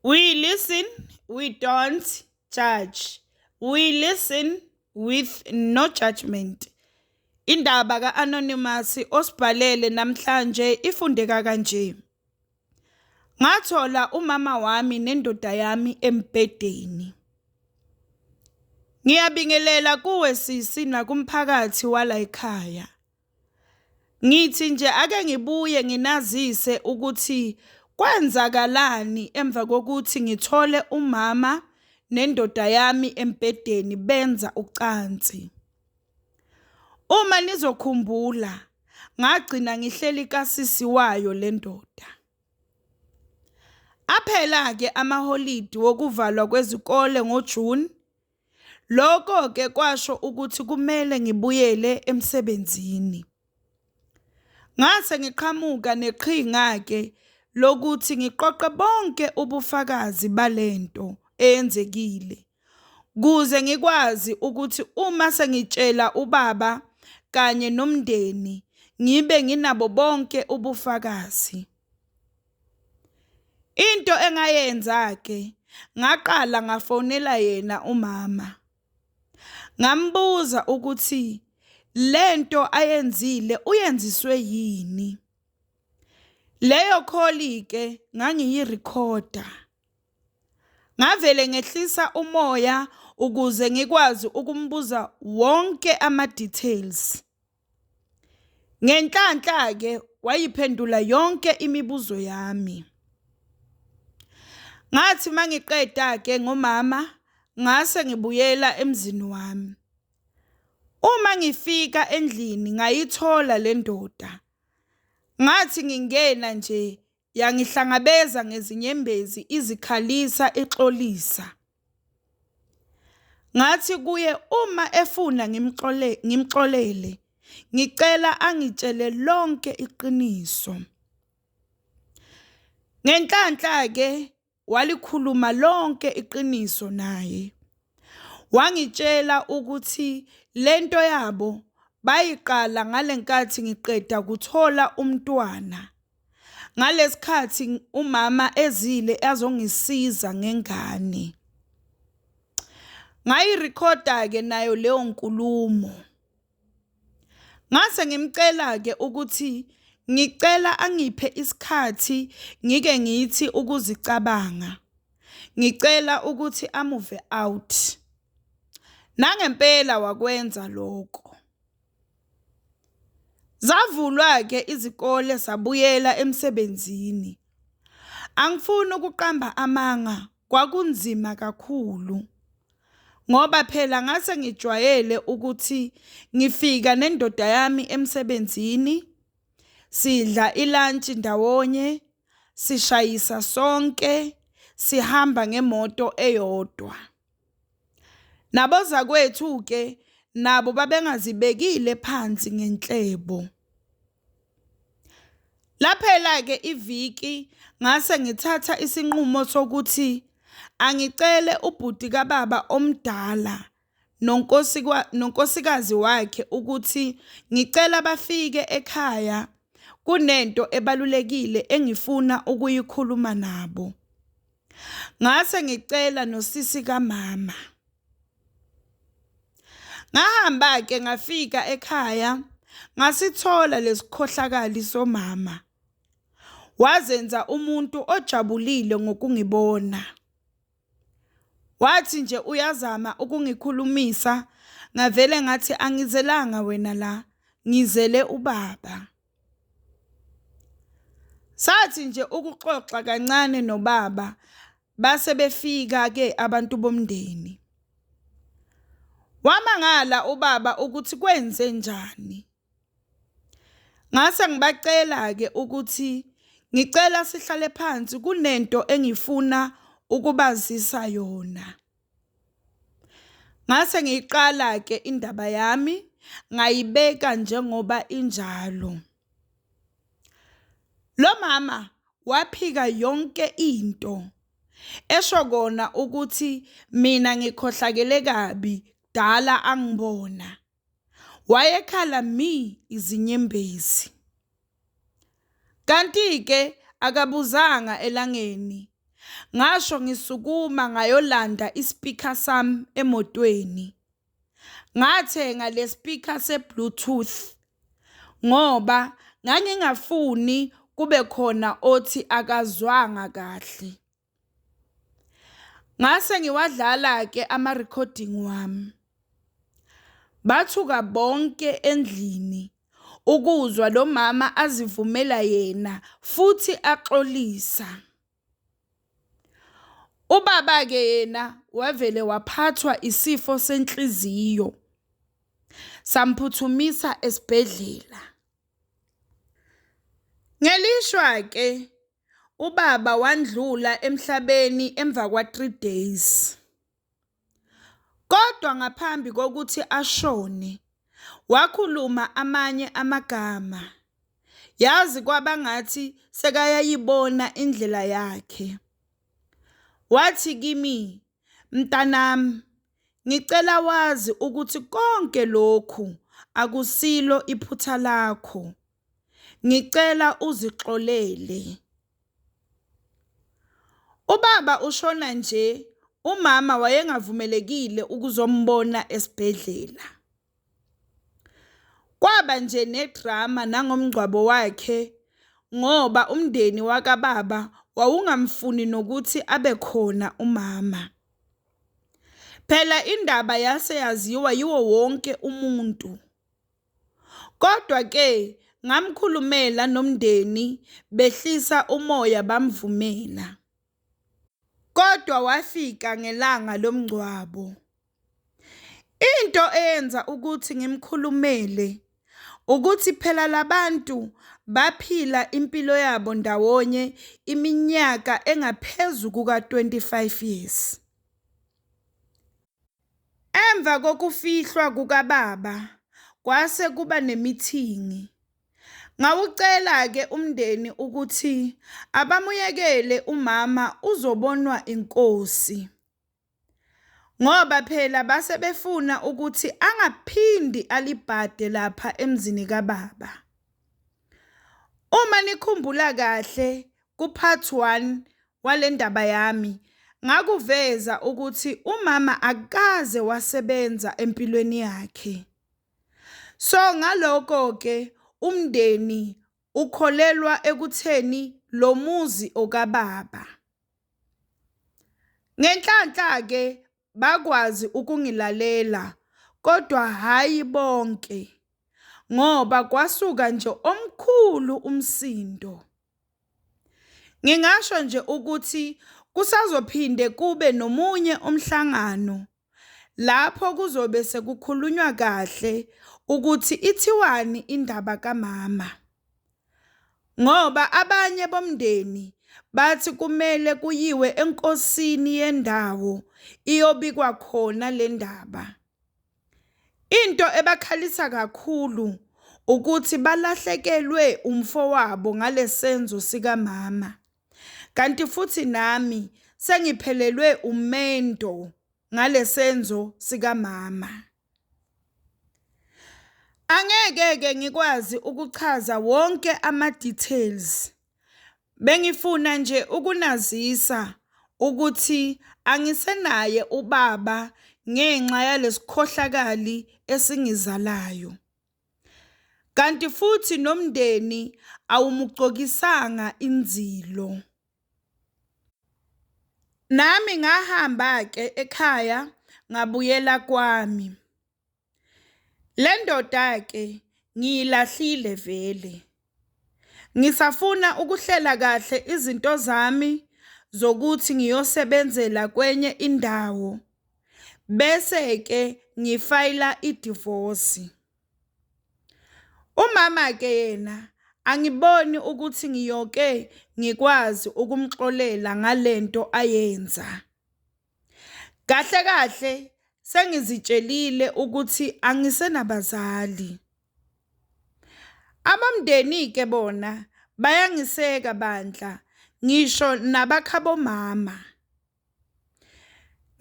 We listen, we don't judge. We listen with no judgment. Indaba ka-Anonymous osibhalele namhlanje ifundeka kanje. Ngathola umama wami nendoda yami embhedeni. Ngiyabingelela kuwe sisi nakumphakathi wala ekhaya. Ngithi nje ake ngibuye nginazise ukuthi kwenzakalani emva kokuthi ngithole umama nendoda yami embhedeni benza ucansi. Uma nizokhumbula ngagcina ngihleli kasisi wayo le ndoda. Aphela-ke amaholidi wokuvalwa kwezikole ngoJuni Lokho-ke kwasho ukuthi kumele ngibuyele emsebenzini. Ngase ngiqhamuka neqhinga-ke lokuthi ngiqoqe bonke ubufakazi balento eyenzekile kuze ngikwazi ukuthi uma sengitshela ubaba kanye nomndeni ngibe nginabo bonke ubufakazi. Into engayenza-ke ngaqala ngafonela yena umama ngambuza ukuthi lento ayenzile uyenziswe yini. Leyo call-ke ngangiyirekhoda. Ngavele ngehlisa umoya ukuze ngikwazi ukumbuza wonke ama-details. Ngenhlanhla-ke wayiphendula yonke imibuzo yami. Ngathi mangiqeda-ke ngomama ngase ngibuyela emzini wami. Uma ngifika endlini ngayithola le ndoda. Ngathi ngingena nje yangihlangabeza ngezinyembezi izikhalisa ixolisa. Ngathi kuye uma efuna ngimxole ngimxolele ngicela angitshele lonke iqiniso. Ngenhlanhla-ke walikhuluma lonke iqiniso naye. Wangitshela ukuthi lento yabo bayiqala ngalenkathi ngiqeda kuthola umntwana. Ngalesikhathi umama ezile azongisiza ngengane. Ngayirekhoda-ke nayo leyo nkulumo. Ngase ngimcela-ke ukuthi ngicela angiphe isikhathi ngike ngithi ukuzicabanga. Ngicela ukuthi amuve out. Nangempela wakwenza lokho. Zavulwa-ke izikole sabuyela emsebenzini. Angifuni ukuqamba amanga kwakunzima kakhulu ngoba phela ngase ngijwayele ukuthi ngifika nendoda yami emsebenzini sidla ilantshi ndawonye, sishayisa sonke, sihamba ngemoto eyodwa. Nabozakwethu-ke nabo babengazibekile phansi ngenhlebo. Laphela-ke iviki ngase ngithatha isinqumo sokuthi angicele ubhuti kababa omdala nonkosikazi wakhe ukuthi ngicela bafike ekhaya kunento ebalulekile engifuna ukuyikhuluma nabo. Ngase ngicela nosisi kamama. Ngahamba-ke ngafika ekhaya ngasithola lesikhohlakali somama. Wazenza umuntu ojabulile ngokungibona. Wathi nje uyazama ukungikhulumisa ngavele ngathi angizelanga wena la ngizele ubaba. Sathi nje ukuxoxa kancane nobaba base befika ke abantu bomndeni. Wamangala ubaba ukuthi kwenze njani. Ngase ngibacela ke ukuthi ngicela sihlale phansi kunento engifuna ukubazisa yona. Ngase ngiyiqala-ke indaba yami ngayibeka njengoba injalo. Lo mama waphika yonke into esho kona ukuthi mina ngikhohlakele kabi kudala angibona. Wayekhala mi izinyembezi. Kanti-ke akabuzanga elangeni. Ngasho ngisukuma ngayolanda ispeaker sami emotweni. Ngathenga le speaker se-bluetooth ngoba ngangingafuni kube khona othi akazwanga kahle. Ngase ngiwadlala-ke ama-recording wami. Bathuka bonke endlini ukuzwa lo mama azivumela yena futhi axolisa. Ubaba-ke yena wavele waphathwa isifo senhliziyo, samphuthumisa esibhedlela. Ngelishwa-ke ubaba wandlula emhlabeni emva kwa-3 days. Kodwa ngaphambi kokuthi ashone, wakhuluma amanye amagama. Yazi kwaba ngathi sekayayibona indlela yakhe. Wathi kimi, mntanami, ngicela wazi ukuthi konke lokhu akusilo iphutha lakho. Ngicela uzixolele. Ubaba ushona nje, umama wayengavumelekile ukuzombona esibhedlela. Kwaba nje nedrama nangomngcwabo wakhe ngoba umndeni wakababa wawungamfuni nokuthi abe khona umama. Phela indaba yase yaziwa yiwo wonke umuntu. Kodwa ke ngamkhulumela nomndeni behlisa umoya bamvumela. Kodwa wafika ngelanga lomngcwabo. Into eyenza ukuthi ngimkhulumele ukuthi phela labantu baphila impilo yabo ndawonye iminyaka engaphezu kuka-25 years. Emva kokufihlwa kukababa kwase kuba nemithingi. Ngawucela-ke umndeni ukuthi abamuyekele umama uzobonwa inkosi. Ngoba phela base befuna ukuthi angaphindi alibhade lapha emzini kababa. Uma nikhumbula kahle ku-part 1 wale ndaba yami, ngakuveza ukuthi umama akaze wasebenza empilweni yakhe. So ngaloko-ke umndeni ukholelwa ekutheni lo muzi okababa. Ngenhlanhla-ke bakwazi ukungilalela kodwa hhayi bonke ngoba kwasuka nje omkhulu umsindo. Ngingasho nje ukuthi kusazophinde kube nomunye umhlangano lapho kuzobe sekukhulunywa kahle ukuthi ithiwani indaba kamama. Ngoba abanye bomndeni bathi kumele kuyiwe enkosini yendawo iyobikwa khona le ndaba. Into ebakhalisa kakhulu ukuthi balahlekelwe umfowabo ngalesenzo sikamama. Kanti futhi nami sengiphelelwe umendo ngalesenzo sikamama. Angeke-ke ngikwazi ukuchaza wonke ama-details. Bengifuna nje ukunazisa ukuthi angisenaye ubaba ngenxa yalesikhohlakali esingizalayo. Kanti futhi nomndeni awumugcokisanga inzilo. Nami ngahamba-ke ekhaya ngabuyela kwami. Le ndoda-ke ngiyilahlile vele. Ngisafuna ukuhlela kahle izinto zami zokuthi ngiyosebenzela kwenye indawo bese-ke ngifayila idivosi. Umama-ke yena angiboni ukuthi ngiyoke ngikwazi ukumxolela ngalento ayenza. Kahle kahle sengizitshelile ukuthi angisenabazali. Abomndeni-ke bona bayangiseka bandla ngisho nabakhabomama.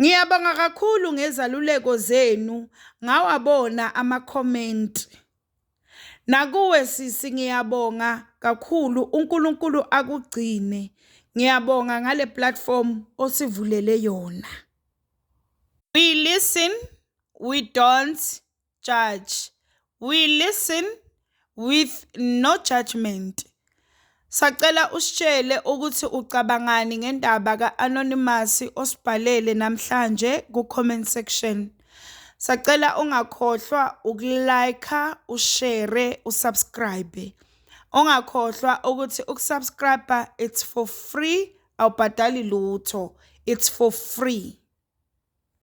Ngiyabonga kakhulu ngezaluleko zenu ngawabona amakhomenti. Nakuwe sisi ngiyabonga kakhulu uNkulunkulu akugcine. Ngiyabonga ngale platform osivulele yona. We listen, we don't judge. We listen with no judgment. Sacela usitshele ukuthi ucabangani ngendaba ka-Anonymous osibhalele namhlanje ku-comment section. Sacela ungakhohlwa uku-like, ushare, usubscribe. Ungakhohlwa ukuthi ukusubscribe, it's for free, awubhadali lutho. It's for free.